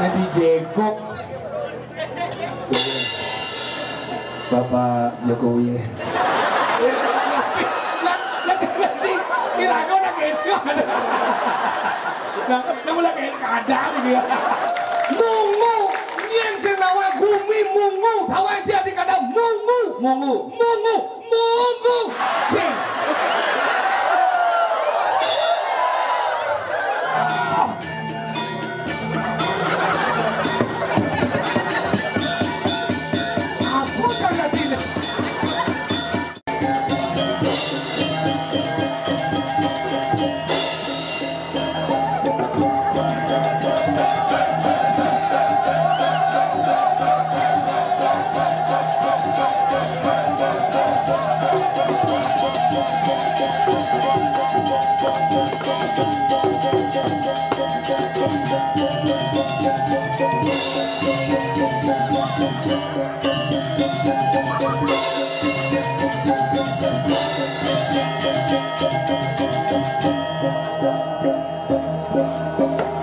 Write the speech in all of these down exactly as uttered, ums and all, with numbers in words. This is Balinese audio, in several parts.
Dijegok Bapak Jokowi. Iraga udah gitu. Nah, kamu lagi kadang gitu ya. Mungu, nyén sing nawang gumi mungu, tawang sing ati kadang mungu, mungu, mungu, mungu. Sing.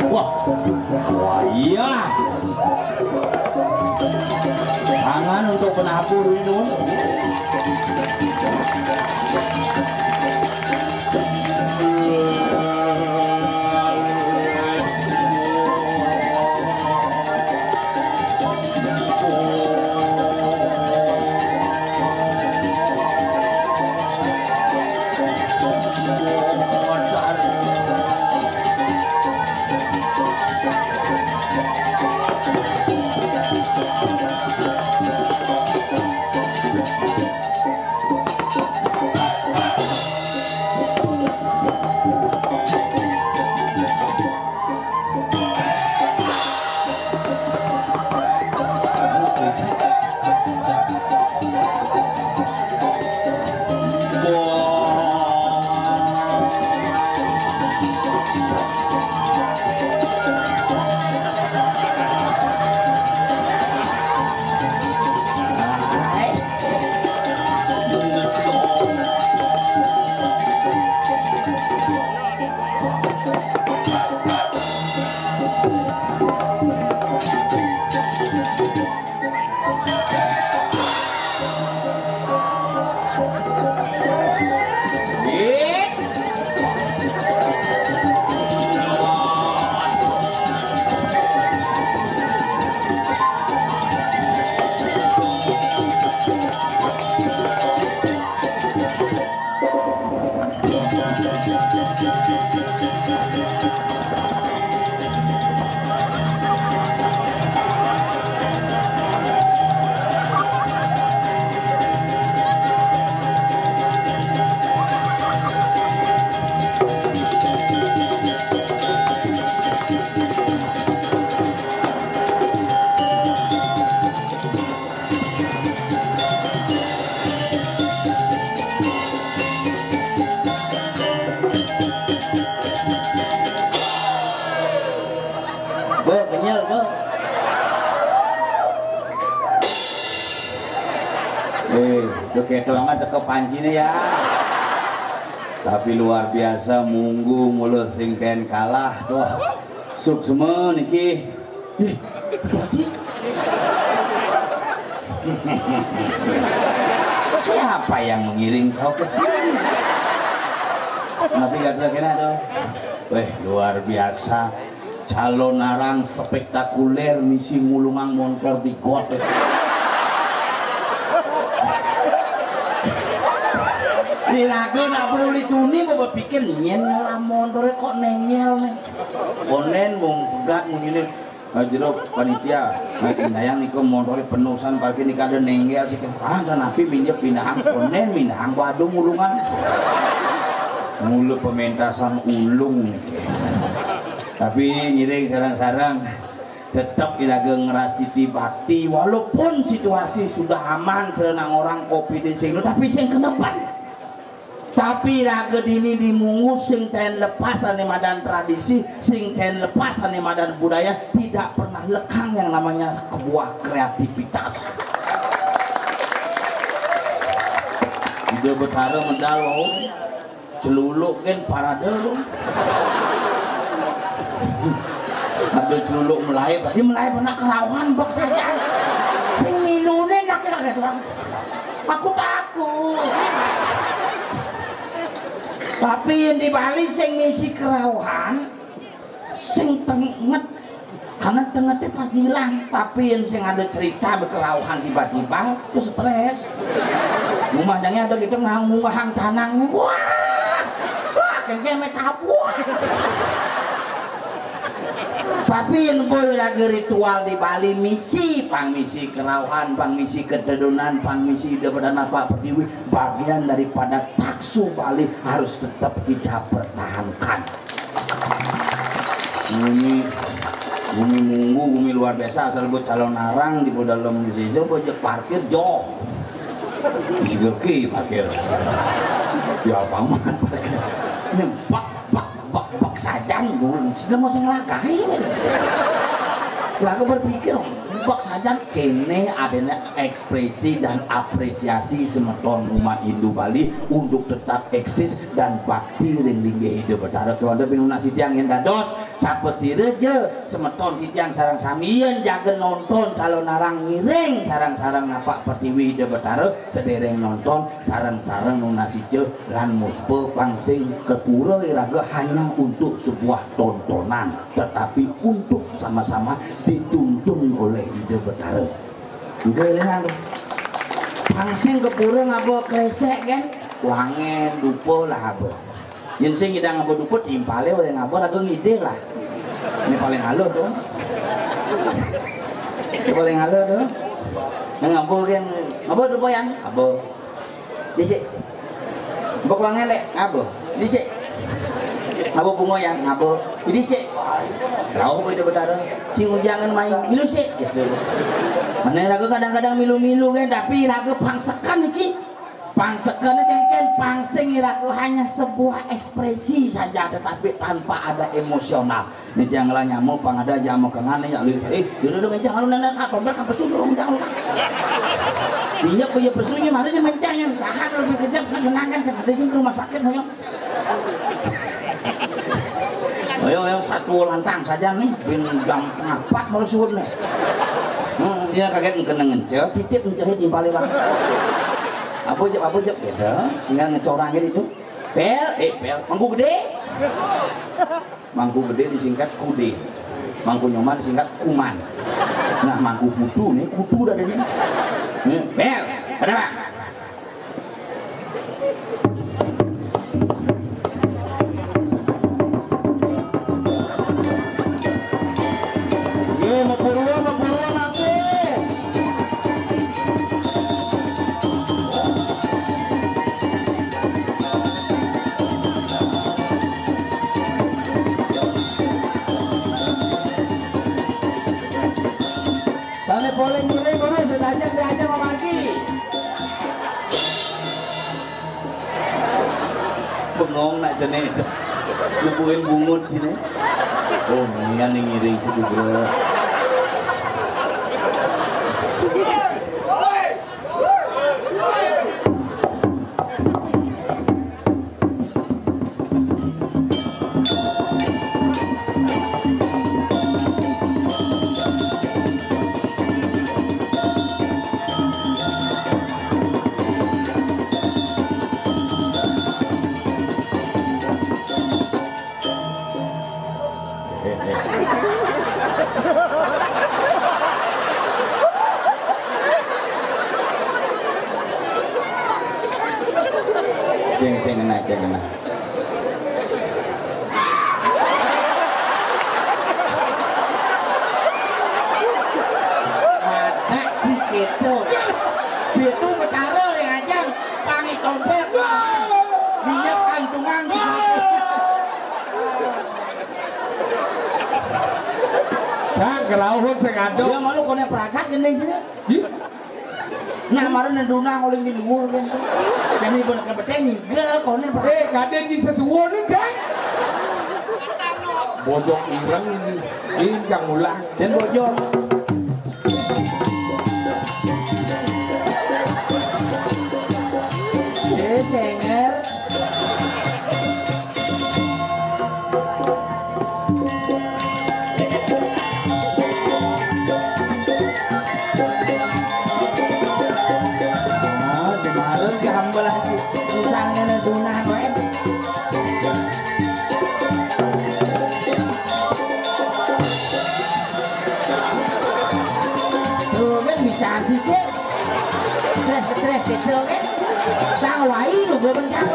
Wah, wah iya. Tangan untuk penabuh ini. Bo, kenyal, Bo. Eh, itu keto amat teka pancinya ya. Tapi luar biasa, munggu mulu sing ten kalah tuh. Suksma niki. Ih, Haji. Siapa yang mengiring kau ke sini? Tapi kata kena tuh. Weh, luar biasa. Calon arang spektakuler misi ngulungang montor di got. Di lagu nak perlu dituni mau berpikir nyen lah montornya kok nengel nih. Konen mung pegat mung ini. Nah, jero panitia, nah, indayang niku montore penuh san parkir nika ada nenggel sih. Ah, dan api minjek pindahan konen, pindahan wadung ulungan. Mulu pementasan ulung niki. Tapi ngiring sarang-sarang tetap iraga ngeras titi bakti walaupun situasi sudah aman, serenang orang covid sing, tapi sing kenepan. Tapi raga dini di munggu sing ten lepas ane madan tradisi, sing ten lepas ane madan budaya, tidak pernah lekang yang namanya kebuah kreativitas. Ida Betara medal wau, celuluk kan parade lu. Ada celuluk melaib, berarti melaib anak kerauhan bek saja. Sing milune nak kaget doang. Aku takut. Tapi yang di Bali sing misi kerauhan, sing tenget, karena tengetnya pas hilang. Tapi yang sing ada cerita berkerauhan tiba-tiba, itu stres. Rumahnya ada gitu, ngangguk hang canang, wah, wah, kengkeng me tabur. Tapi yang boy lagi ritual di Bali, misi, pang misi kerauhan, pang misi ketedunan, pang misi daripada napa pertiwi, bagian daripada taksu Bali harus tetap kita pertahankan. Bumi, bumi munggu, bumi luar biasa, asal buat calon arang di dalam sisa, buat parkir joh. Siga ki parkir. Ya apa amat parkir. Nyempak, bak, bak, bak sajan, dulu. Siga mau sing lagak, ini. Lagu berpikir, bak sajan, kene adanya ekspresi dan apresiasi semeton umat Hindu Bali untuk tetap eksis dan bakti ring linggih Ida Betara. Keluarga pinuna sitiang yang dados, sapa sira ja semeton titiang sareng sami yen jaga nonton calon arang ngiring sareng-sareng napak pertiwi Ida Betara, sedereng nonton sareng-sareng nunas ica lan muspa pang sing kepura iraga hanya untuk sebuah tontonan, tetapi untuk sama-sama dituntun oleh Ida Betara. Nggih, elingan. Pang sing kepura ngaba kresek kan? Wangen, dupa lah apa. Yen sing ngidang ngaba dupa timpale oleh ngaba raga ngidih lah. Ini paling halus tuh. Ini paling halus tuh. Nang ngaba kan ngaba dupa yan? Ngaba. Dhisik. Mbok wangen lek ngaba. Dhisik. Ngaba bunga yan? Ngaba. Dhisik. Rauh Ida Betara. Sing ujangan main milu sik gitu. Meneh raga kadang-kadang milu-milu kan, tapi raga pangsekan iki. Pangsekene kengken, pang sing iraga hanya sebuah ekspresi saja, tetapi tanpa ada emosional. Ini janganlah nyamuk, pang ada jamu kengane ya, eh, dulu dong, jangan lu nenek, ah, tombel, kampus dulu, jangan lu. Iya, punya pesunya, mari dia mencang, yang tahan lebih kejam, kan menangkan, seperti sini ke rumah sakit, ayo. Ayo, ayo, satu lantang saja nih, bin jam empat baru suhun nih. Hmm, dia kaget ngene ngence, titip ngecehit timpali lah. Apa jep, apa jep, gitu. Tinggal ngecorang gitu. Pel, eh, pel, mangku gede. Mangku gede disingkat kude. Mangku nyoman disingkat kuman. Nah, mangku kutu nih, kutu dah ini. Nih, pel, ada, Pak? Ye, mapuruan, mapuruan aku. Sane poleh ngiring, Guru, sedajeng diajeng mamagi. Bengong nak jene. Nyebuin bungut sini. Oh, nian yang ngiring itu juga. Ceng, ceng, enak, ceng, enak. Ada di keto. Itu betara yang aja. Tangi tompet. Minyak kantungan. Sang kerauhun sing ado. Dia malu kone pragat gending sini. Ih. Nah, kemarin nenduna nguling di luhur kan. Jadi bener kebeten nigel kone pragat. Eh, kadang di sesuwun kan. Bojok ireng ini. Ini yang ulang. Dan bojok. Eh, senger. Stres gitu kan. Sang wai lu gue bentar.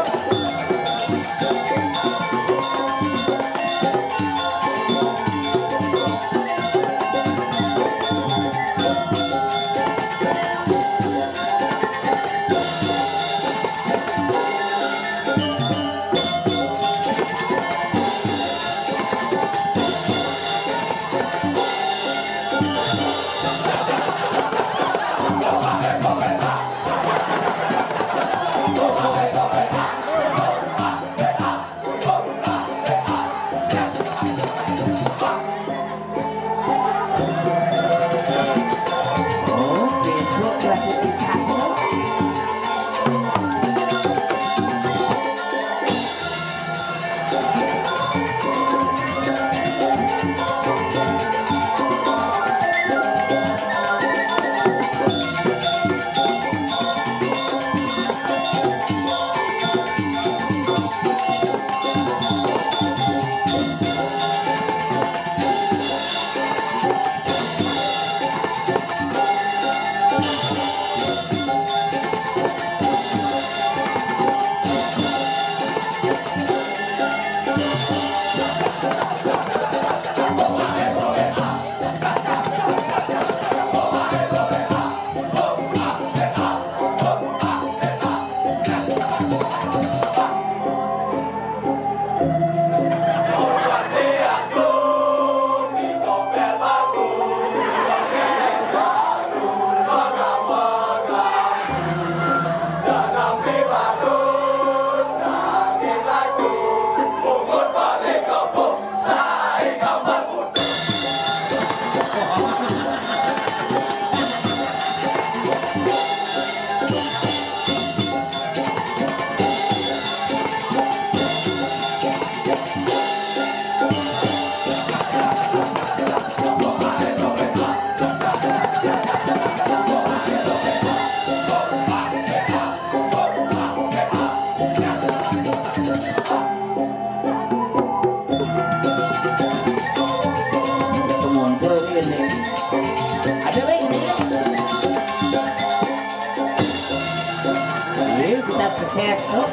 Ada lagi nih. Ini kita peset tuh.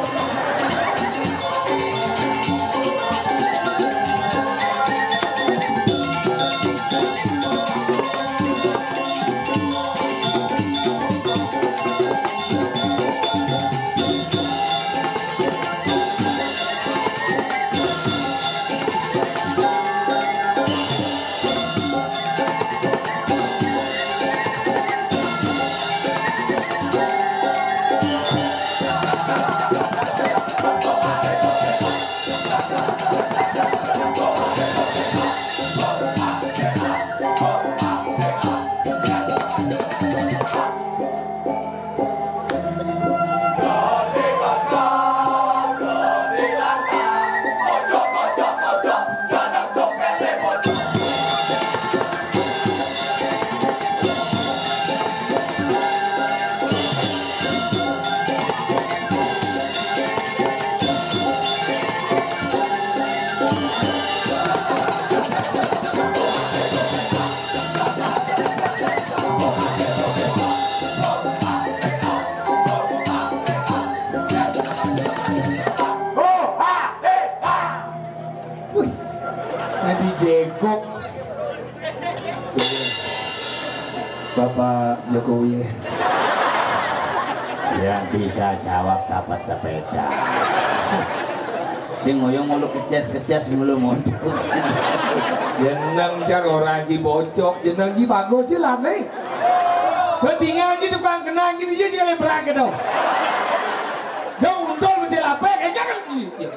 Wih, jadi jegok. Bapak Jokowi. Ya bisa jawab dapat sepeda. Sing ngoyong mulu keces-keces mulu mondok. Jeneng jar ora Ji Bocok, jeneng Ji bagus sih lah nih. Ketinggal gitu kan kenal gitu aja dia berangkat dong. Dong untung betul apa? Eh jangan. Iya, iya,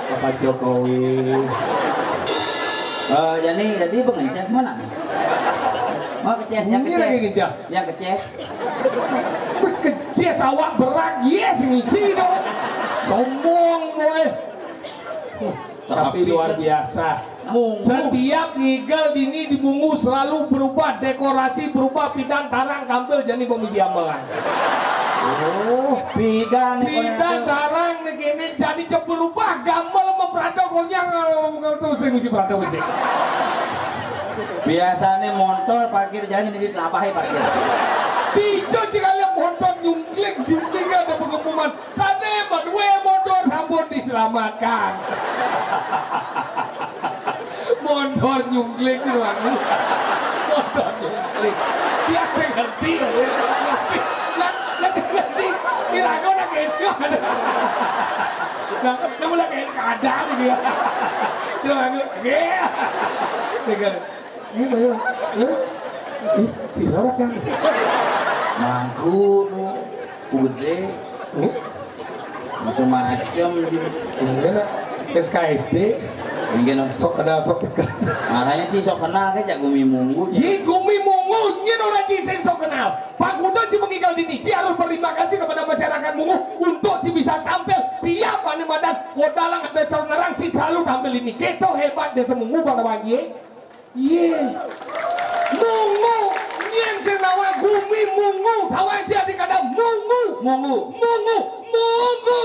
Bapak Jokowi. Eh, jadi tadi pengencet mana? Mau keces, yang Ini lagi keces. Kencang. Yang keces. Wih, keces awak berat, yes, ngisi dong. Sombong, boy. Tapi luar biasa. Mung, mung. Setiap ngigel dini di Mungu selalu berubah dekorasi, berubah pidan tarang tampil jadi komisi ambalan. Oh, pidan nih. Pidan tarang nih kene jadi berubah gambar sama Prado konyang kalau bukan tuh sing si Prado sih. Biasanya motor parkir jalan ini di Labah ya parkir. Picu sih kalian motor Di sini ada pengumuman, "Sane maduwe motor sampun diselamatkan." Motor nyungkling, Bang. Motor nyungkling. Dia ngerti, ya. Ngerti. Ngerti. Kira aku nak gitu. Nah, kamu lagi kadang gitu, ya. Dia lagi, iya. Dia kan, ini, ya. Eh, ih, si Roro kan. Mangku, gede. Macam-macam di. Iya, S K S D. Mungkin sok kenal, sok kenal. Makanya sih sok kenal kan, jak gumi munggu. Ji gumi munggu, nyen orang ji sing sok kenal. Pak Kudo ji meninggal di ji harus berterima kasih kepada masyarakat Mungu untuk ji bisa tampil tiap ane madan. Kodalang ada calon nerang si selalu tampil ini. Kita hebat desa Mungu pada pagi. Iya. Mungu, nyen sing nawang gumi Mungu, tawang ji adi kada Mungu. Mungu. Mungu, Mungu.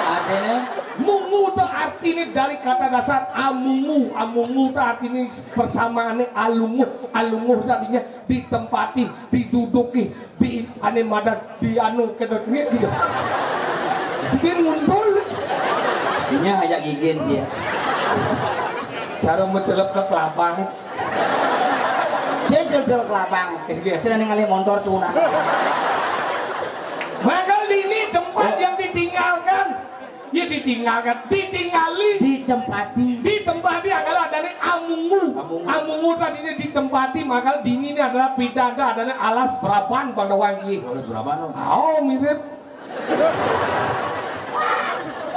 Artinya? Mungu itu artinya dari kata dasar amungu. Amungu itu artinya persamaannya alunguh. Alunguh itu artinya ditempati, diduduki, di ane madan, di anu, kena duit gitu. Dia nguntul. Ini ajak gigin dia. Cara mencelep ke kelabang. Saya jual kelabang. Iya. Saya ningali motor tuh, nah. Maka ini tempat yang ditinggalkan. Ya ditinggalkan, ditinggali. Ditempati. Ditempati adalah adanya amungu. Amungu. Amungu tadinya ditempati, maka dini ini adalah pidada, adanya alas beraban pada wangi. Alas beraban, oh. Oh, mirip.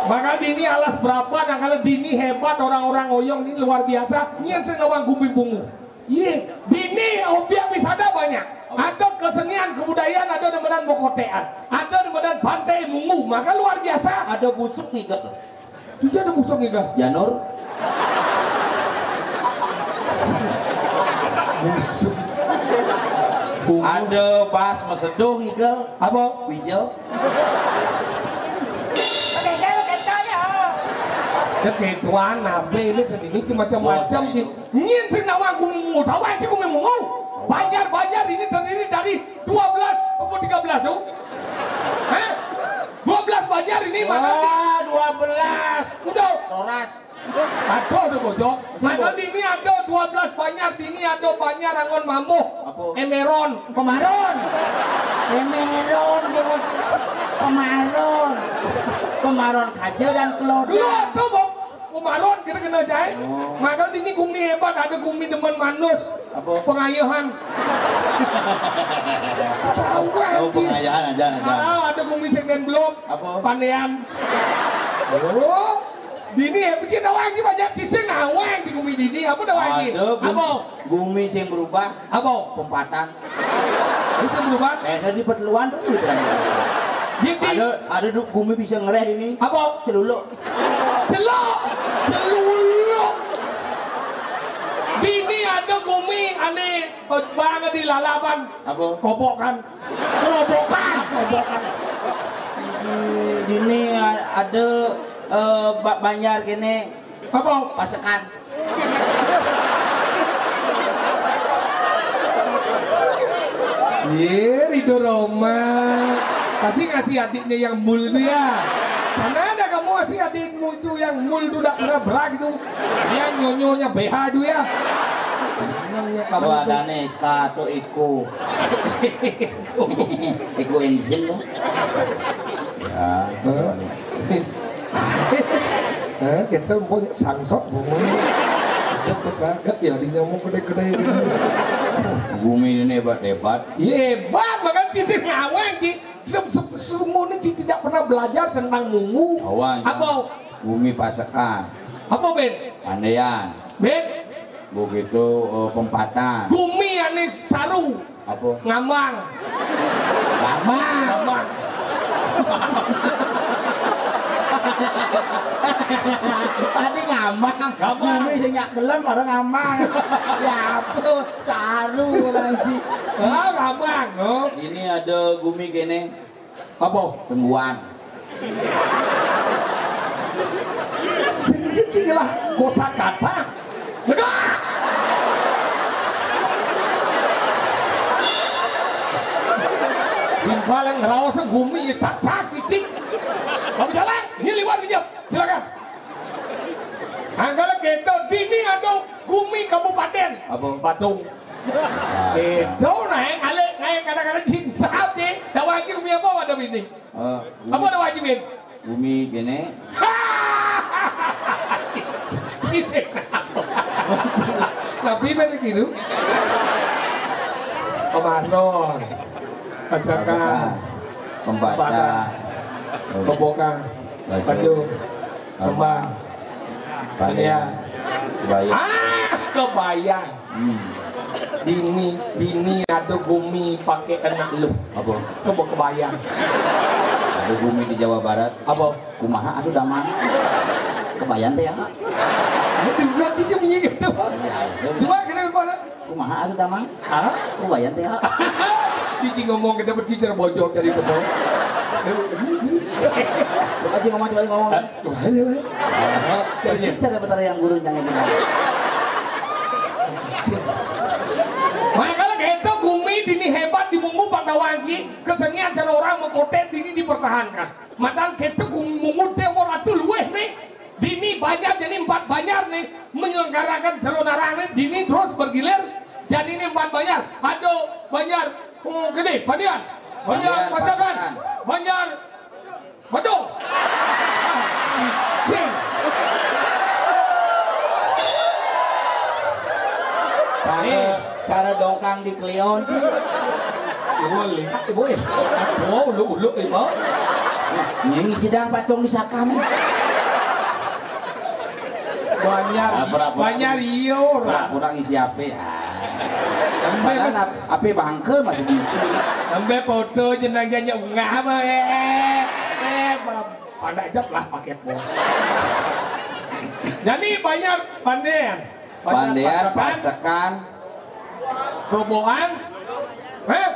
Maka dini alas beraban, kalau dini hebat orang-orang oyong ini luar biasa. Nyen sing nawang gumi Mungu. Iya, dini objek wisata banyak. Ada kesenian kebudayaan, ada nemenan mokotean, ada nemenan pantai Mungu, maka luar biasa. Ada busuk nih, Kak. Itu ada busuk nih, Kak. Janur. Busuk. Ada pas maseduh nih, Kak. Apa? Wijau. Ya, ketuaan, apa ini, ini macam-macam, gitu. Nyen sing nawang gumi Mungu, tawang ji gumi Mungu. Banjar-banjar ini terdiri dari dua belas atau tiga belas, oh. Hah? Dua belas banjar ini mana? Wah, dua belas. Udah. Toras. Ada, udah bocor. Mana ini ada dua belas banjar, ini ada banjar Angon Mambuh. Apa? Emeron. Pemaron. Emeron, Pemaron. Pemaron kaja dan keloda. Dua tuh, Bang. Kumaron kita kena jahit. Oh. Maka ini gumi hebat, ada gumi demen manus. Apa? Pengayahan. Tahu kan? Oh, pengayahan aja, aja. Ah, ada gumi sing den belum. Apa? Pandean. Oh. Dini ya, bikin awang ji banyak sising awang ji gumi dini. Apa dah awang ji? Ada gumi, apa? Gumi sing berubah. Apa? Pempatan. Bisa berubah? Eh, tadi perteluan tuh gitu. Jadi ada, ada du-, gumi bisa ngereh ini. Apa? Celuluk. Celok. Celuluk. Dini ada gumi ane, eh, bang di lalapan. Apa? Kopokan. Kerobokan. Kopokan. Hmm, dini a-, ada, eh, ba-, banjar kene. Apa? Pasekan. Ye, Ridho Roma. Pasti ngasih adiknya yang mul dia. Karena ada kamu ngasih adikmu itu yang mul itu udah pernah berak itu. Yang nyonyonya B H itu ya. Nyonya kamu. Lo itu ada nih, satu iku. Iku ensin lo. Ya. Hah? Eh, kita mau sangsot, mau. Kita pesangkat ya, di nyamuk gede-gede gitu. Gumi ini hebat-hebat. Iya, hebat, makanya sih ngawang, Ki. Sem-, sem-, semuanya sih tidak pernah belajar tentang Mungu. Awang. Apa? Gumi pasekan. Apa, Ben? Pandean. Ben? Begitu, eh, pempatan. Gumi ane saru. Apa? Ngambang. Ngambang. Ngambang. Tadi ngambang. Ngambang. Gumi sing nyak gelem baru ngambang. Ya apa? Saru orang ji. Ah, ngambang, no. Ini ada gumi kene. Apa? Tungguan. Sing iki lah kosakata. Lega! Malah ngraos gumi, tak, tak, cicing. Bapak jalan, ini liwat pinjam. Silakan. Anggala kéto, dini ada gumi kabupatén. Apa? Badung. Ah. Kéto, nah, ngalih, ngalih kadang-kadang cincau, deh. Dah wajib gumi apa ada bini? Eh, apa ada wajibin? Gumi kéné. Tapi mana gitu? Pamanon. Pasakan. Pembata. Pembata. Kebokan. Baju. Baju. Kembang. Panian. Kebaya. Ah, kebayang. Hmm. Bini, bini ada gumi pakai anak lu. Apa? Coba kebayang. Ada gumi di Jawa Barat. Apa? Kumaha atuh damang? Kebayang téh ya. Ini juga gitu bunyi gitu. Iya, iya. Coba kena mana? Kumaha atuh damang? Hah? Kebayang téh ya. Biji ngomong kita bercicer bojok dari itu. Coba aja ngomong, coba ngomong. Hah? Coba aja, Bang. Bercicer betara yang guru jangan bilang. Makanya kita gumi dini hebat di Munggu Pandawangi, kesenian cara orang mengkotek dini dipertahankan. Padahal kita gumi Munggu Déwa Ratu luweh nih. Dini banyak jadi empat banjar nih menyelenggarakan Jero Narang nih. Dini terus bergilir jadi ini empat banjar. Ada banjar, oh, gede, Bandian, Banjar Pasakan, Banjar Bedong. Cara, cara dongkang di Kliwon. Ibu lihat, Ibu, eh. Oh, uluk-uluk, Ibu. Ini sidang patung di Sakan. Banjar, ah, pura-pura. Banjar iya, ora. Pura-pura ngisi api. Ah. Sampai padahal mas- ap-, api bangke masih diisi. Sampai foto jenazahnya unggah apa, eh, eh, eh, pada jawab lah pakai po. Jadi Banjar Pandean. Pandean, Pasekan. Pasekan. Roboan. Hah?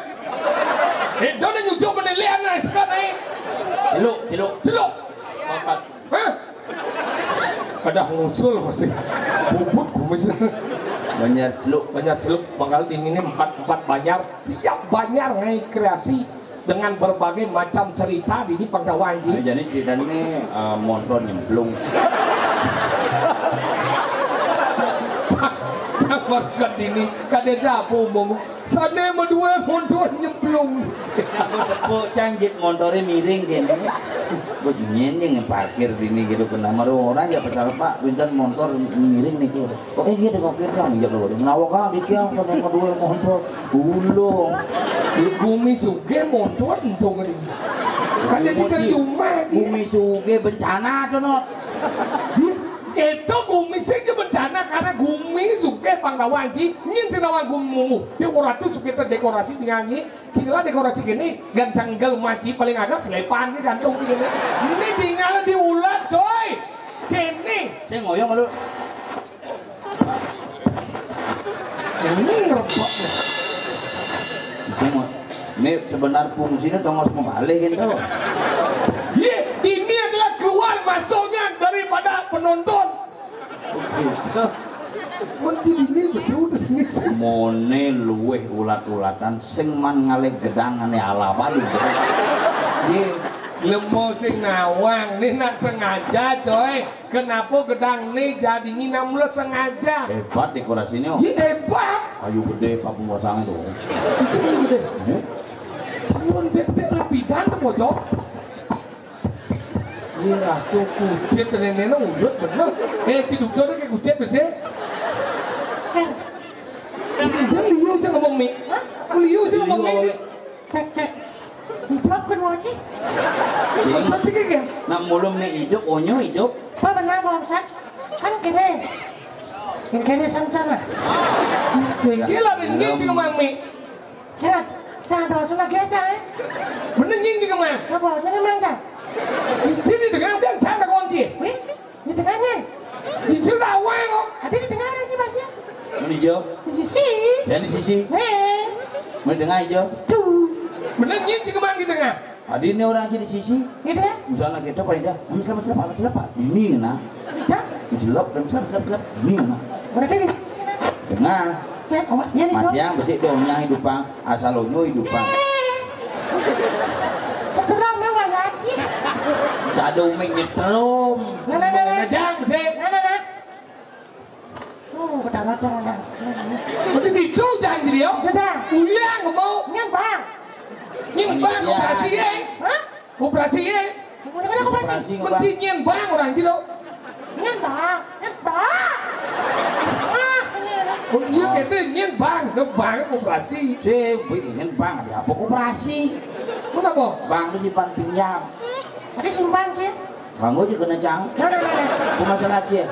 Eh, dia udah nyusul penilaian lah, sekarang, eh. Celuk, celuk. Celuk. Hah? Ada ngusul masih. Bubut kumis. Banjar celuk. Banjar celuk. Bakal dingin ini empat, empat banjar. Tiap banjar ngai kreasi dengan berbagai macam cerita di, di Panggawan, ji. Ah, jadi ceritanya ini, eh, montor nyemplung. Sabar kan ini, kadé apa umum. Sana mah dua montor nyemplung. Tepuk canggit montornya miring gini. Bunyinya yang parkir dini gitu kena maru orang ya, pasal Pak, pinten montor miring nih tuh. Oke, gitu, oke, Kang. Iya, lho. Nawak, Kang, di tiang, kan yang kedua, motor. Ulung. Di gumi sugih, motor, untung ini. Kan jadi cuma, ji. Gumi sugih, bencana tuh, Not. Itu gumi sugih bencana karena gumi sugih Panggawan, ji. Nyin sing nawang gumi. Dia ora tuh sugih terdekorasi dengan nyi. Sing lah dekorasi gini, gancang gel maji paling agak selepan, ji, gantung gini. Ini tinggal diulat, coy. Gini. Saya ngoyong lu. Ini ngerebak. Ini sebenarnya fungsinya tongos membalik gitu. Iya, ini adalah keluar masuknya daripada penonton. Kunci ini besudah ini. Mone luweh ulat-ulatan sing man ngalih gedangane alapan. Nggih, lemo sing nawang, ini nak sengaja, coy. Kenapa gedang ini jadi ini namanya sengaja? Hebat dekorasinya. Iya, hebat. Kayu gede, papan pasang tuh. Itu kayu gede. Eh? Mun dek-dek lebihan tuh, Bojok. Iya, tuh kucit nenek urut bener. Eh, si Dudo kayak kucit, sih. Dia liu aja ngomong, Mi. Hah? Liu aja ngomong, Mi. Cek, cek. Idup kan, Wak, Ci? Maksud sih, kayak gini. Nak mulung nih hidup, onyo hidup. Apa benar, Bang Sat? Kan gini. Yang gini sama-sama. Gila, bener sih ngomong, Mi. Sehat, sehat, doa lagi aja, eh. Bener, nying, juga, Mang. Apa? Jangan mangga. Di sini dengan dia canda kunci. Wih, di tengahnya. Di sini awal kok. Ada di tengah lagi, Bang, ya. Ini, Jo. Di sisi. Dan di sisi. Nih. Mau di tengah, Jo. Tuh. Bener, nying, juga, Mang, di tengah. Tadi ini orang aja di sisi. Gitu ya? Misalnya gitu, Pak Ida. Amin, selamat, selamat, selamat. Ini, nah. Hah? Jelok dan selamat, selamat, selamat. Ini, nah. Berarti di sisi, nah. Tengah. Ya, oh, ya, nih, Mati dong. Yang besi dong, yang hidup, Bang. Asal onyo hidup, Bang. Aduh, mik nyetrum. Nah, nah, nah, nah. Ngajang sih. Nah, nah, nah. Oh, betara dong, nah. Mesti ditu jangan jadi, yo. Sudah. Uliang mau. Nyembang. Nyembang. Iya. Koperasi, ya. Hah? Koperasi, ya. Udah kan koperasi. Koperasi, Bang. Mesti nyembang orang gitu. Nyembang. Nyembang. Ah, ini. Oh, iya, ah, kata nyembang. Nyembang koperasi. Si, wih, nyembang ada apa koperasi? Kenapa? Bang itu simpan pinjam. Ada simpan, sih. Kamu aja kena cang. Nah, nah, nah, nah. Aku masalah aja.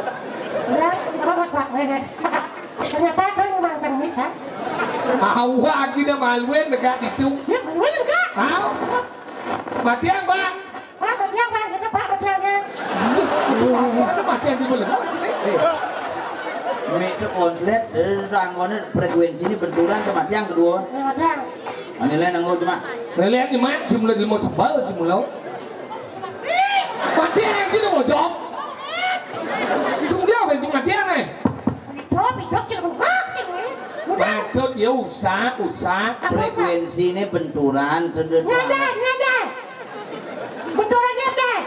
Udah, kita banget, Pak. Eh, eh. Ternyata kan memang cermis, ha? Awak kita maluin dekat itu. Ya, maluin dekat. Tahu? Matiang, Bang. Pak, matiang, Bang. Kita, Pak, matiangnya. Ada matiang di belakang sini. Eh. Ini itu konslet, eh, tanggone frekuensi ini benturan sama tiang kedua. Ya, matiang. Ini lain nanggo cuma. Lihat ni, Mak, jumlah lima sebal jumlah. Mati yang kita mau jawab. Itu dia apa itu mati yang, eh? Hidup, hidup, kita mau mati, eh. Udah. Maksud ya usah, usah. Apa usah? Frekuensi ini benturan, benturan. Nyadar, nyadar. Benturan nyadar.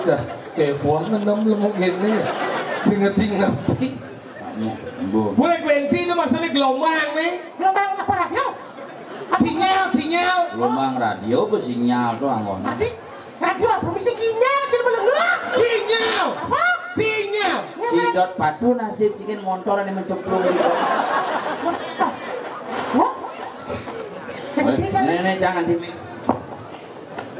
Dah, eh, buah enam lemuk gini. Sing ngerti-ngerti. Bu. Frekuensi ini maksudnya gelombang nih. Gelombang apa radio? Sinyal, sinyal. Gelombang radio apa sinyal tuh, anggon? Tadi radio apa? Mesti sinyal, sih, belum. Sinyal. Apa? Sinyal. Sidot padu nasib cikin montor ini mencemplung gitu. Wah. Ini, ini jangan di mik.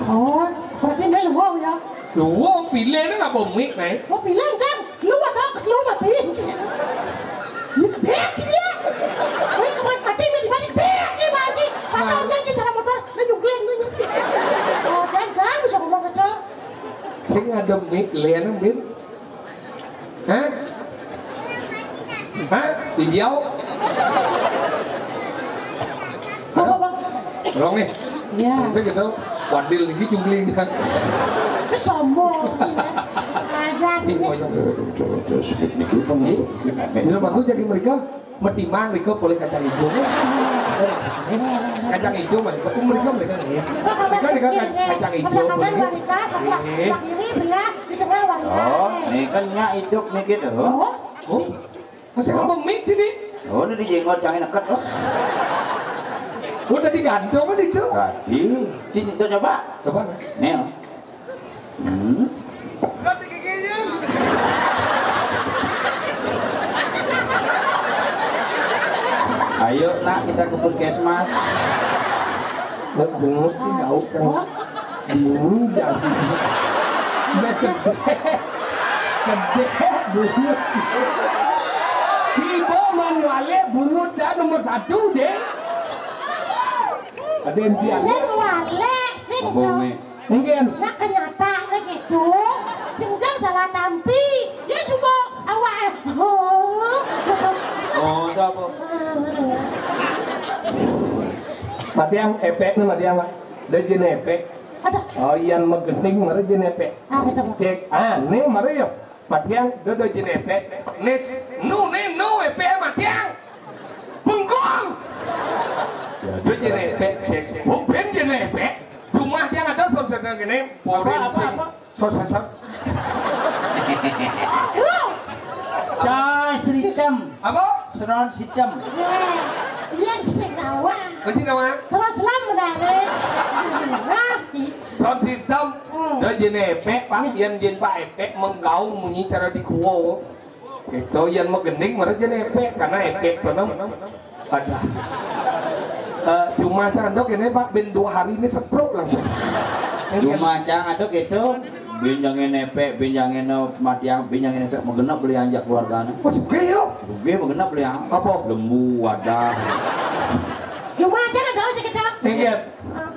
Oh, berarti ini lu ya? Lu pilih ni apa mik ni? Mau pilih, Jang. Lu ada, lu mati. Ini gede sih dia. Wih, kuat mati, mati, mati, gede sih, mati. Apa dia cara motor? Lu jungkling, lu jungkling. Oh, Jang, Jang, bisa ngomong gitu. Sing ada mik, lian, Bin. Hah? Hah? Video? Apa, Bang? Tolong nih. Iya. Saya gitu. Wadil lagi jungkling. Sombong. Ajar. Ini banyak. Coba, coba, sebut nih, kita mau. Ini waktu jadi mereka. Metimang riko boleh kacang hijau. Kacang hijau mah, betul mereka, mereka nih. Mereka, mereka kac-, kacang hijau boleh. Ini. Oh, ini kan nyak hidup nih gitu. Oh. Oh. Masa kamu mik sini? Oh, ini di jenggot jangan deket, oh. Oh, tadi gantung kan itu? Tadi. Sini, tuh, coba. Coba. Nih, oh. Hmm. Ayo, Nak, kita ke puskesmas. Betul, sih, tahu kan. Dulu jadi. Gede, gede, dulu. Tiba manuale bungut dah nomor satu, deh. Ada yang siap. Sing wale, sing. Apa, dong? Nek. Mungkin. Nah, kenyataannya gitu. Sing jam salah tampi. Ya, suka awak. Oh. Oh, ada apa? Matiang epek ni, matiang, Pak. Dia jenis epek. Ada. Oh, yang megeting, mana jenis epek? Ah, betul. Cek. Ah, ni, mari, ya. Matiang, dia, dia jenis epek. Nis, nu, ni, nu, epek, matiang. Bengkong. Ya, dia jenis epek, cek. Oh, ben jenis epek. Cuma dia ada sosok gini, apa, apa, apa? Sosok. Cai hitam. Apa? Seron hitam. Iya, sing nawang. Mesti nawang? Seron selam benar, eh. Nah, sound system. Hmm. Dia jenis epek, Pak. Iya. Yang jenis Pak epek menggaung munyi cara dikuo. Itu yang megening, mana jenis epek, karena epek penuh. Ada. Eh, cuma candok ini, Pak, ben dua hari ini sepruk langsung. Cuma cang ada gitu, binjangin epek, binjangin matiang, binjangin epek, megenep beli anjak keluarganya. Wah, suka, yo. Suka, megenep beli apa? Lembu, wadah. Cuma cang ada sih kita. Iya.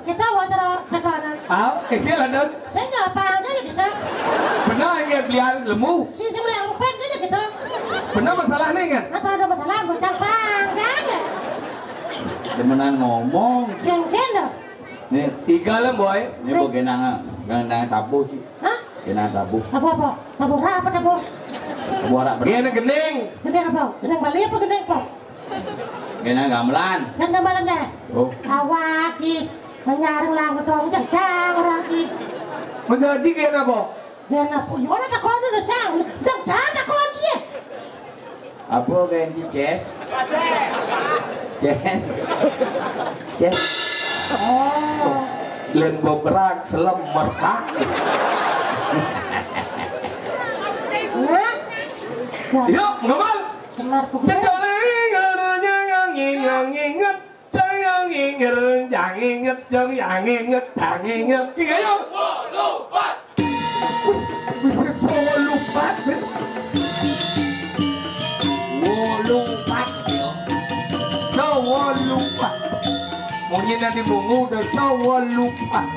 Kita wawancara ke sana. Ah, iya, lanjut. Saya nggak apa aja ya kita. Benar, iya, belian lembu. Si, si belian empat aja kita. Benar masalah ni, kan? Atau ada masalah, bocah pang, kan? Demenan ngomong. Jengkel, loh. Ni, tiga lah, boy. Ni, boy, genang, genang tabuh, sih. Hah? Genang tabuh. Apa, apa? Tabuh apa, tabuh? Tabuh arak. Dia ada gending. Gending apa? Gending Bali apa gending apa? Genang gamelan. Kan gamelan, ya? Oh. Awak, sih. Menyarang lah, ngedong, jang, jang, orang, sih. Menjanji kaya apa? Jangan apa? Yo, ada takon ada, Cang. Cang, jangan takon lagi ya. Apa kaya di Ces? Ces. Ces. Oh. Len beberak, selem merkak. Nah. Yuk, ngomong. Semar kuku. Cecole ngernya nginget, nginget, jangan nginget, jangan nginget, jangan nginget, jangan nginget. Iya, yuk. Bisa sewolu pat, Ben. Wolu pat, yo. Sewolu pat. Munyi nanti bungu udah sewolu pat.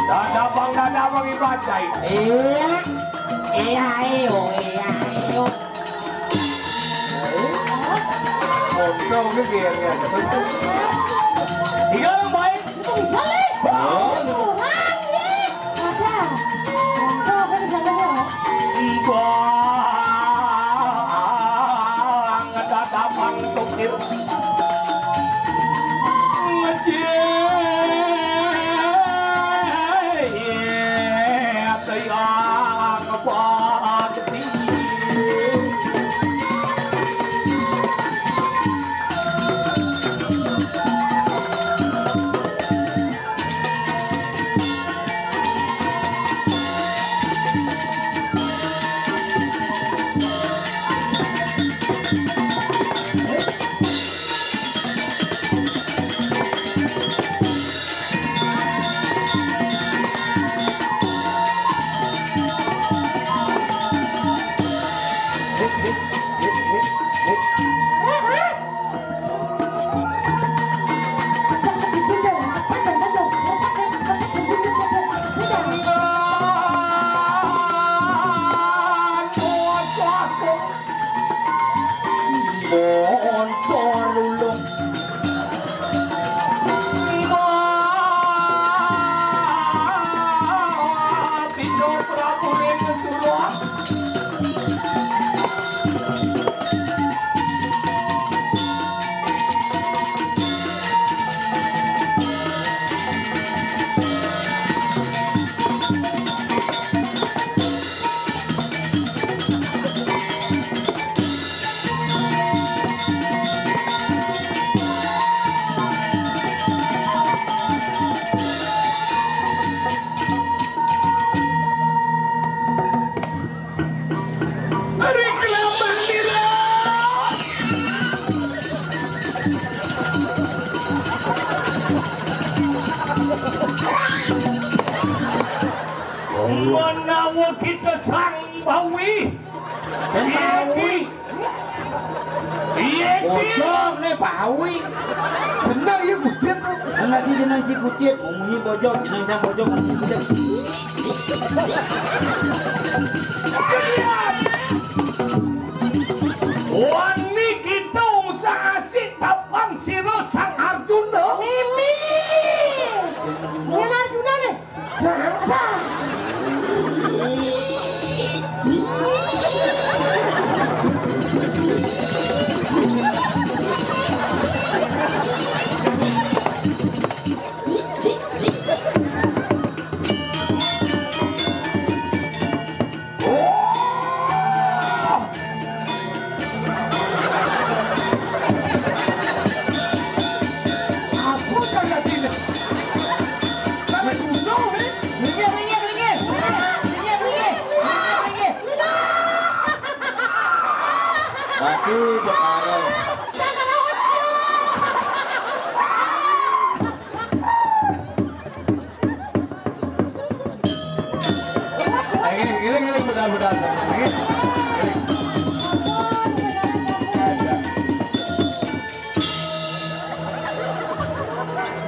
Dadabang, dadabang, ibadah. Iya. Iya, ayo, iya, ayo. Mondo ke dia, dia. Tiga orang baik. Balik. Oh. Kurang, ya. Ada. Mondo ke di sana, ya. Bang, ada, ada, Bang Sopir. Ngecil. Yang bakti. Montor ulung. Wah, Tio Prabu ing Sura. Menawa kita sang bawi. Bawi. Iya, iya. Bojong ne bawi. Bener ya, Gusit. Lagi jeneng si Gusit, ngomongnya bojong, jeneng sang bojong, ngomongnya bojong. Wani kita usah asik papan sira Sang Arjuna. Mimi. Sang Arjuna ne. Aku bakal. Ayo, giling, giling, bentar, bentar, bentar. Giling.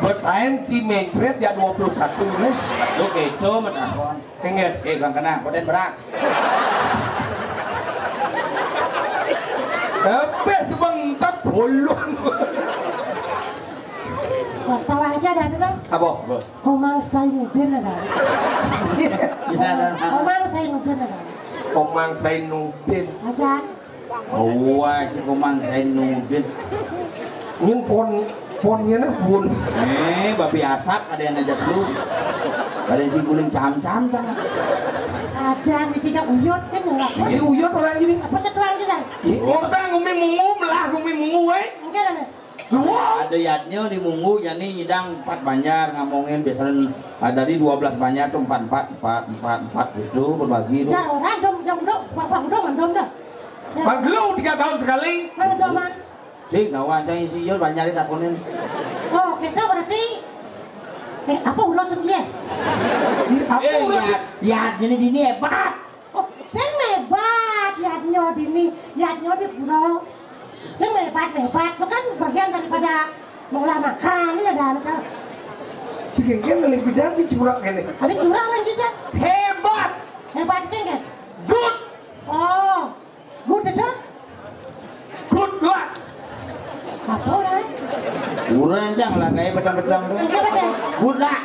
Buat main si Mencret ya dua puluh satu nih. Lu gitu, menakon. Ingat, eh, Bang Kenang, koden berak. Sampai sebentar bolong. Wah, tahu aja dah, dah. Apa? Omang Zainuddin ada. Iya, ada. Omang Zainuddin ada. Omang Zainuddin. Aja. Oh, wah, si Omang Zainuddin. Nyun pon. Ponnya nih pun. Eh, babi asap ada yang ngajak lu. Ada yang guling cam-cam kan. Ada yang dicicak uyut kan, nggak? Ini uyut orang gini. Apa setuan kita? Orang ngumi mungu, melah ngumi mungu, eh. Enggak ada. Ada yadnya di mungu, jadi nyidang empat banjar ngomongin biasanya, ah, dari dua belas banjar tuh empat, empat, empat, empat, empat gitu berbagi tuh. Ya, orang dong, dong, dong, bapak dong, dong, dong. Ya. Bang Gelu tiga tahun sekali. Kalau doman. Sih, kawan saya si Yul banyak ditakunin. Oh, kita berarti, eh, apa urusan dia? Apa eh, urusan? Ya, ya, gini, gini hebat. Oh, sing hebat, yadnya dini, yadnya di pura. Sing hebat, hebat. Itu kan bagian daripada mengolah makan, ya, dan itu. Si Genggen lebih dan si curang ini. Ada curang lagi, Cak. Hebat. Hebat, Genggen. Good. Oh. Good itu? Good luck. Apa, eh? Kurang, Cang, lah, kayak bedang-bedang tuh. Iya, betul. Good luck.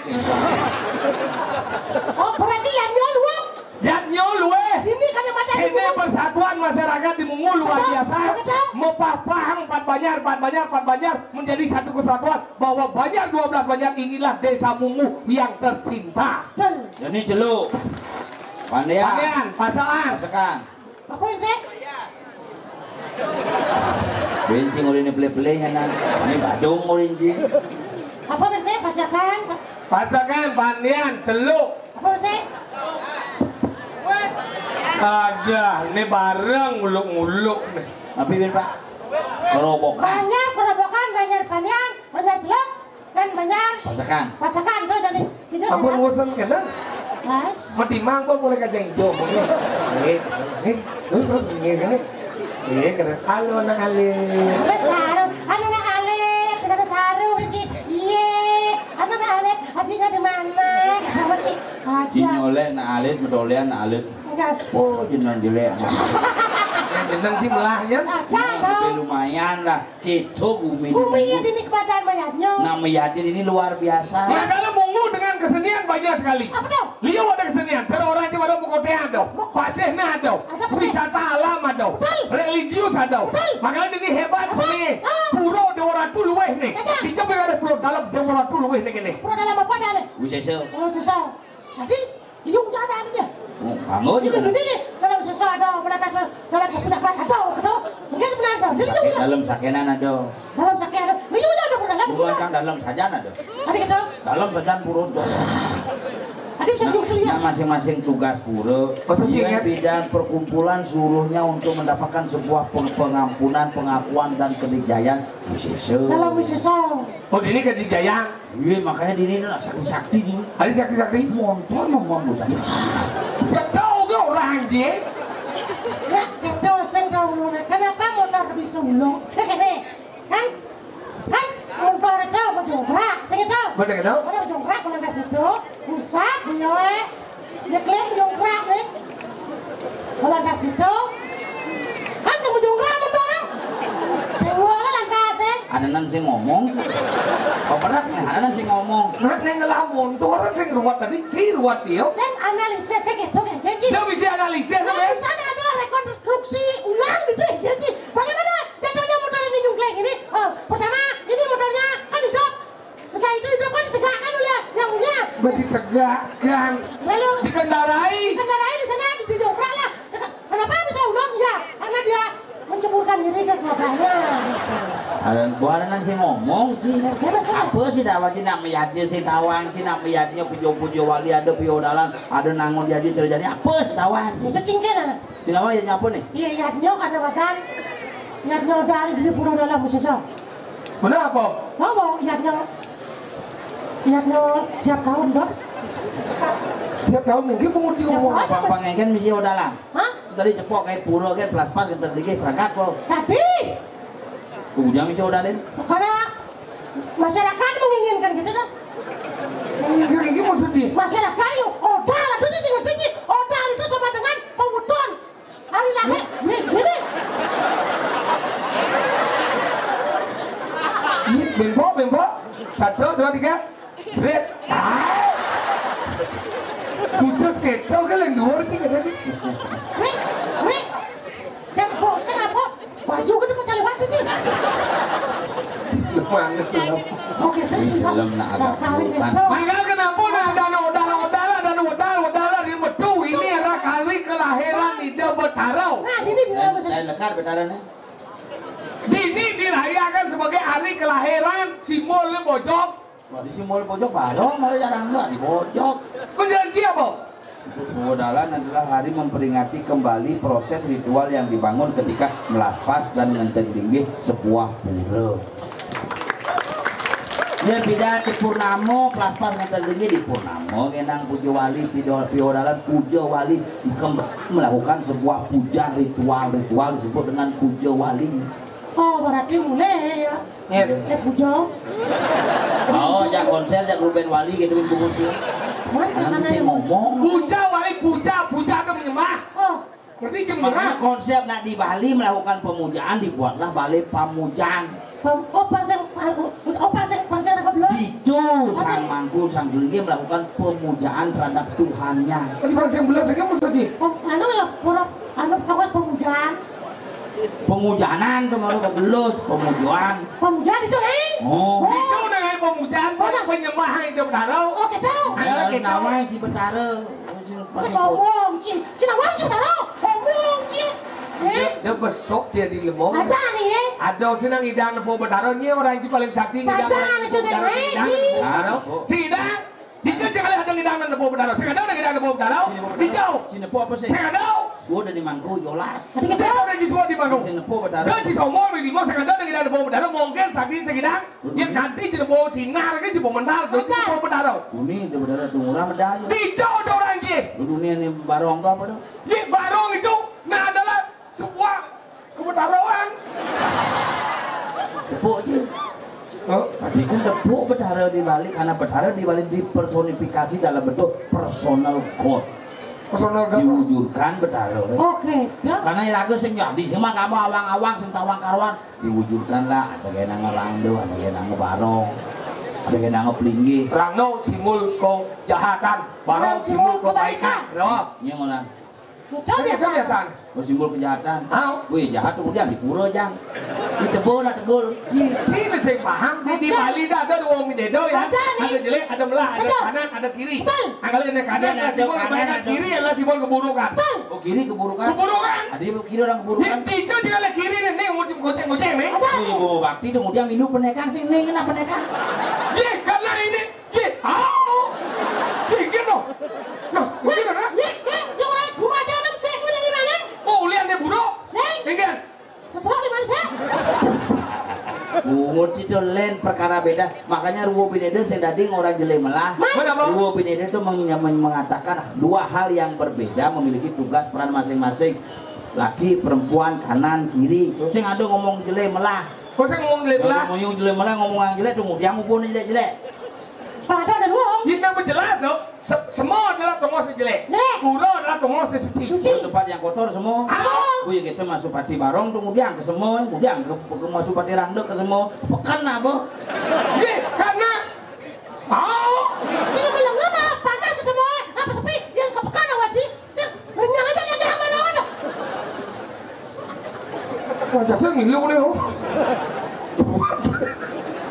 Oh, berarti yang nyolong. Yang nyolong, eh. Ini kan yang macam ini itu. Persatuan masyarakat di Mungu luar biasa. Betul, betul. Mepapahang empat banjar, empat banjar, empat banjar menjadi satu kesatuan. Bahwa banjar dua belas banjar inilah desa Mungu yang tercinta. Betul. Ini celuk. Pandean. Pandean, pasakan. Pasakan. Apa sih? Benci ngori ini pele-pele nyanan. Ini badung ngori ini. Apa kan saya pasakan? Pasakan, pandian, celuk. Apa sih? Ada, ini bareng nguluk-nguluk nih. Tapi, Pak, kerobokan. Banjar kerobokan, banjar pandian, banjar celuk. Kan banjar. Pasakan. Pasakan tuh jadi. Ampun, bosan kan? Mas. Mati mangkok mulai kacang hijau. Eh, eh, terus, terus, ini, ini. Iya, keren. Halo, anak alit. Besar. Halo, anak alit. Kita besar, iki. Iya. Anak alit. Hajinya di mana? Haji. Haji. Ini oleh anak alit, medoleh anak alit. Enggak. Oh, jenang jelek. Jenang sih melahnya. Aja, dong. Lumayan lah. Gitu, gumi. Gumi ya dinikmatan mayatnya. Nah, mayatnya ini luar biasa. Nah, kalau Mungu dengan kesenian banyak sekali. Apa tuh? Liu ada kesenian, cara orang Jawa ada Mokote ada, Pasihnya ada, ada pasih. Wisata alam ada, betul. Religius ada. Betul. Makanya ini hebat, hebat. Nih. Ah. Pura Dewa Ratu luweh nih. Saja. Kita berada pura dalam Dewa Ratu luweh nih gini. Pura dalam apa dah nih? Wisesa. Oh, sesa. Jadi, liu cara anu ya. Oh, kamu juga. Ini, ini, ini, dalam sesa ada, dalam, dalam sepunya kan ada, gitu. Mungkin sebenarnya ada. Jadi, sakit ya. Dalam sakenan ada. Dalam sakenan ada. Liu ada, dalam. Bukan kan dalam sajan ada. Tadi gitu. Dalam sajan purut. Tadi bisa nah, juga lihat. Nah, masing-masing tugas pura. Maksudnya dia kan? Bidang perkumpulan seluruhnya untuk mendapatkan sebuah peng-, pengampunan, pengakuan, dan kedikjayaan. Wisesa. Dalam wisesa. Oh, ini kedikjayaan. Iya, makanya di ini lah sakti-sakti di. Ada sakti-sakti? Montor mau ngomong sakti. Siapa tahu gak orang anjing? Ya, kita sing tahu lu, nah. Kenapa montor bisa ulung? Nah, gini, kan, kan montor itu mau jongkrak, sing itu. Bener itu? Ada jongkrak, kalau nggak situ, usap, beliau, eh. Dia klaim jongkrak nih. Lantas itu, kan sing jongkrak motor, eh. Sing wala lantas, eh. Ada nang sing ngomong. Kok berat nih, ada nang sing ngomong. Nah, neng ngelamun tuh orang sing ruwet tadi, si ruwet dia. Sing analisis, sing gitu kan, jadi. Dia bisa analisis, dia ya? Bisa ada rekonstruksi ulang gitu ya, jadi. Bagaimana jatuhnya motor ini nyungkling ini? Oh, pertama, ini motornya kan hidup. Setelah itu, itu kan ditegakkan oleh yang punya. Bah, ditegakkan. Lalu dikendarai. Dikendarai di sana, didobrak lah. Kenapa bisa ulung? Ya, karena dia menceburkan diri ke keluarganya. Ada buah nang sing ngomong sih. Ya, dia masuk. Apa sih dawa sih nak meyatnya sih tawang sih nak meyatnya pujo-pujo wali ada piodalan ada nangun jadi terjadi apa sih tawang sih? Secingkir ada. Tidak mau ya nyapa nih? Iya, yatnya kadang-kadang yatnya dari di pura dalam sisa. Kenapa? Apa? Yatnya, yatnya siap tahun dong. Siap tahun nih, dia menguji ngomong. Apa? Pangpang kan misi odalan. Hah? Tadi cepok kayak pura kayak pelas-pas kita dikit berangkat kok. Tapi ujang misi odalin. Karena masyarakat menginginkan gitu dah. Menginginkan ini maksudnya? Masyarakat yang odal itu sih ngerti, odal itu sama dengan pemutun. Ari lahir, nih, gini. Ini bembo, bembo. Satu, dua, tiga. Srit. Khusus gitu kan yang dua orang tiga tadi. Wih, wih. Dan bosan apa? Baju gede mau cari waktu nih. Mangga sih. Oke, terus. Di film nak ada bukan. Mangga kenapa nak ada odal-odal, ada odal-odal di metu ini era kali kelahiran Ida Betara. Nah, ini di dalam. Lain lekar Betara nih. Dini dirayakan sebagai hari kelahiran simbol bojok. Wah, di simbol bojok barong, malah jarang nggak di bojok. Perjanjian apa? Buku dalan adalah hari memperingati kembali proses ritual yang dibangun ketika melaspas dan ngenten linggih sebuah pura. Ya, beda di purnama, pelaspas ngenten linggih di purnama, ngenang puja wali, pido-, piodalan puja wali, kembali melakukan sebuah puja ritual, ritual disebut dengan puja wali. Oh, berarti mulai ya. Iya. Eh, puja. Oh, jak konser, jak grup band wali gitu, Win, bungkus ya. Mana, mana sih yang ngomong? Puja wali, puja, puja itu menyembah. Oh. Berarti jam menyembah. Makanya konsep nak di Bali melakukan pemujaan, dibuatlah balai pamujaan. Pam-, oh, pas yang, oh, pas yang, pas yang belum. Itu sang mangku, sang juri melakukan pemujaan terhadap Tuhannya. Tadi pas yang belas aja, Mas Haji. Oh, anu ya, pura, anu, pokoknya pemujaan. Pemujanan tuh baru kebelos, pemujuan. Pemujaan itu, eh? Oh. Oh. Itu namanya pemujaan, oh, nah, penyembahan itu, Bro. Oh, gitu. Ada lagi gitu. Nawang si Betara. Pas ngomong, Cin. Cin, nawang si Betara. Ngomong, Cin. Eh? Dia, dia besok jadi lemong. Aja nih, eh. Ada sih nang idang Nepo Betara, ini orang yang paling sakti. Saja, idang, nih, Cin, idang, naik, idang, Cin. Betara. Ah, si idang. Dija sing kalih ada ngidangan Nepo Betara. Sing ada nang ngidangan Nepo Betara. Dija. Sing Nepo apa sih? Sing ada. Gua udah di mangku, yolas. Dija udah di semua di mangku. Sing Nepo Betara. Dija sing sombong di lima, sing ada nang ngidangan Nepo Betara. Mungkin sakti sing idang. Yang ganti di Nepo sinar, kan di Nepo mental, so di Nepo Betara. Uni di Betara tuh murah medal. Dija ada orang, Ji. Dunia ini barong tuh apa tuh? Ji, barong itu, nah, adalah sebuah kebetaroan. Tepuk je. Oh. Tadi kan tepuk Betara di Bali, karena Betara di Bali dipersonifikasi dalam bentuk personal God. Personal God. Diwujudkan Betara. Oke, ya. Karena iraga sing jadi, sing mah kamu awang-awang, sing tawang karuan. Diwujudkanlah, ada gaya nang rangdo, ada gaya nang barong, ada gaya nang pelinggih. Rangdo simbol kejahatan, barong simbol kebaikan. Kenapa? Iya, ngolah. Betul, biasa, biasa. Oh, simbol kejahatan. Hah? Wih, jahat tuh dia di pura, Jang. Di tebo nak tegul. Cina sing paham, di, di Bali dah ada dua mindedo ya. Ada jelek, ada melah, ada kanan, ada kiri. Betul. Angkal ini kanan, ada simbol kebaikan, kiri adalah simbol keburukan. Betul. Oh, kiri keburukan. Keburukan. Ada kiri orang keburukan. Di, di itu juga ada kiri nih, nih, musim goceng-goceng nih. Ada. Oh, iya, bawa bakti tuh, kemudian minum penekang sih, nih, kena penekang. Iya, karena ini Ye, au! Ye, gitu. Nah, weh, gitu, nah. Weh, weh, yo ora gumacana sing ngene iki maneh. Oh, ulian deh, Bro. Sing. Inggih. Setruk di mana sih? Bungut itu lain perkara beda. Makanya Ruwo Bineda sing dadi ngora jele melah. Mas. Kenapa? Ruwo Bineda itu meng-, meng-, mengatakan dua hal yang berbeda memiliki tugas peran masing-masing. Laki, perempuan, kanan, kiri. Sing ada ngomong jele melah. Kok sing ngomong jele melah? Ngomong jele melah, ngomong yang jelek tuh, dia ngumpulin jelek-jelek. Padahal ada dua. Ini kan jelas, oh. Se-, semua adalah tongos jelek. Jelek. Pura adalah tongos suci. Suci. Oh, tempat yang kotor semua. Aduh. Oh, ya, kita masuk pati barong tuh, kemudian ke semua, kemudian ke, ke masuk pati rangda ke semua. Pekan apa? Ye, karena, oh. Ini bilang apa? Panas tuh semua. Apa sepi? Yang ke pekan apa sih? Cek, renyah aja nanti sama lawan. Wah, dasar ngilu nih, oh.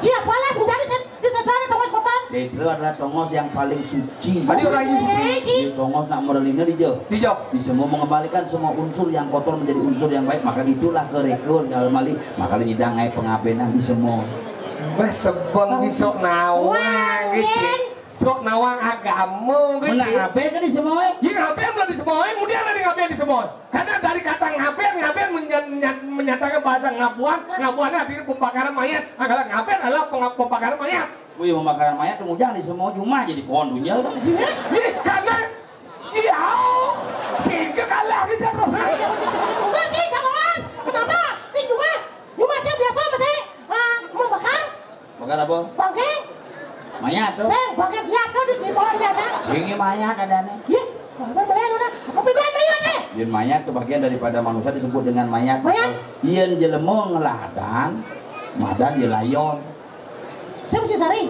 Iya, panas, menjadi set-, di sedrana tongos kotor. Sedra adalah tongos yang paling suci. Tadi orang ini. Suci. Di tongos nak merelina di jauh. Di jauh. Di semua mengembalikan semua unsur yang kotor menjadi unsur yang baik, maka itulah kerekon dalam mali. Maka nyidang ai pengabenan di semua. Wah, sebeng di sok nawang, gitu. Sok nawang agama, gitu. Menang ngaben kan di semua? Iya, ngaben lah di semua. Kemudian ada ngaben di semua. Karena dari kata ngaben, ngaben menya-, menya-, menyatakan bahasa ngabuan, ngabuan artinya pembakaran mayat. Nah, kalau ngaben adalah peng-, pembakaran mayat. Wih, pembakaran mayat tuh jangan di semua, cuma jadi pohon dunia. Ih, karena, iya, tiga kalah kita terus. Enggak sih, kawan. Kenapa? Si cuma, cuma dia biasa masih, eh, membakar. Bakar apa? Bangke. Mayat tuh. Sing, bangke siap tuh di, di pohon di atas. Ini mayat ada nih. Ih, apa belian udah? Apa pindahan mayat nih? Yen mayat itu bagian daripada manusia disebut dengan mayat. Mayat? Yen jelema ngeladan, madan ya layon. Sing mesti sari.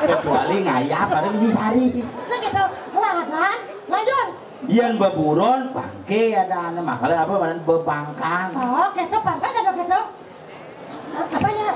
Kecuali ngayap, ada mesti sari. Sing gitu, ngeladan, layon. Yen beburon, bangke ada ane, makanya apa, mana bebangkang. Oh, gitu, pantas ada gitu.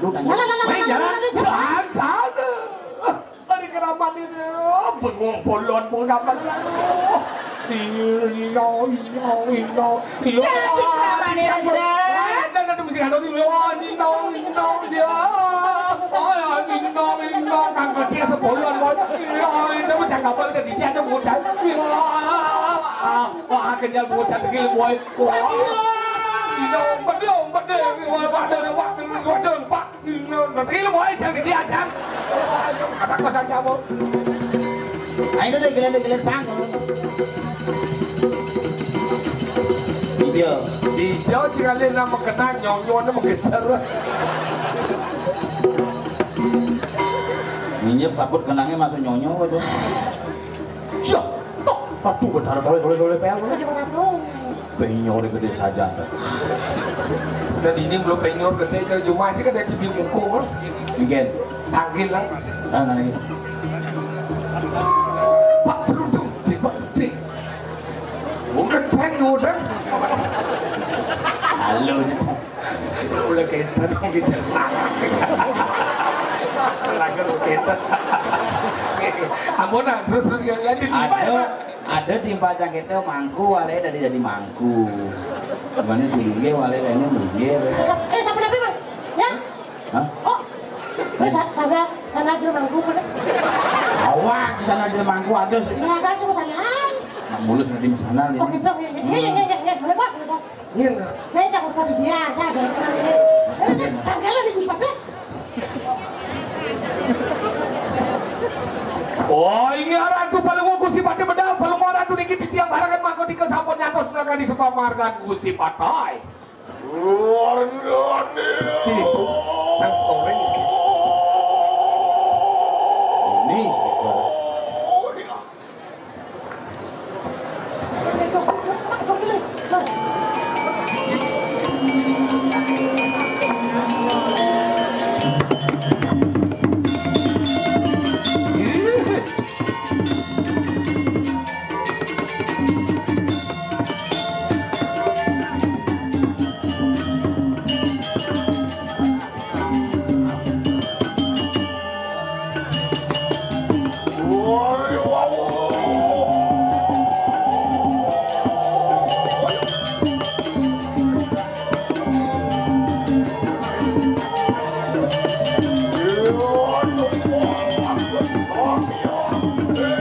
Aduh, tanya. Lah, lah, lah, lah, Weh, lah, jalan. Lah, lah, lah. Jalan sana. Ari keramat ini, bengong bolon, bengong apa lagi? Iya, iya, iya, iya, iya. Jadi keramat ini, Raja. Wah, dan ada musik anu ini, iya, iya, iya, iya. Oh, iya, iya, iya, kang kecil sebolon, boy. Iya, itu macam kapal tadi, dia ada mudah. Iya. Ah, wah, kenyal bocah tegil, boy. Wah. Iya, betul, betul. Wah, betul, betul, betul, Pak. Nanti lu mau aja, nanti aja. Kata kosan kamu. Ayo deh, giliran, giliran panggung. Iya. Iya, sing alih nama kenang, nyonyo, nama gejer. Minyak sabut kenangnya masuk nyonyo itu. Siap. Tok. Aduh, bentar, boleh, boleh, boleh, pel, boleh. Penyor gede saja. Udah di ini belum penyor gede, saya cuma sih kada cibi muku, kan? Mungkin. Panggil lah. Nah, nah, ini. Pak, seru, seru. Cik, Pak, cik. Bukan cek udah. Halo, gitu. Ulah kita dong, gitu. Lagi lu kita. Ampun, nah, terus, terus, yang lanjut. Ada, ada timpal cangkete mangku, wale dari, dari mangku. Gimana sih, dia wale kayaknya dia. Eh, sa-, eh, siapa namanya, Bang? Ya? Hah? Oh. Eh, sa-, sana, sana aja mangku, mana? Awak, sana aja mangku, ada sih. Ya, ada sih, sana. Nak mulus nanti di sana, Oh, ya. Gitu, ya, ya, ya, ya, ya, boleh, Bos, boleh, Bos. Iya, enggak? Saya cakap tadi dia aja, ada orang lain. Eh, eh, tanggalnya di Puspa, ya? Oh, ini aratu paling Gusti Patih medal, paling aratu niki titiang barangan mangko tika sampun nyantos menangani sebab margan Gusti Patih. Luar biasa. Cipu, sang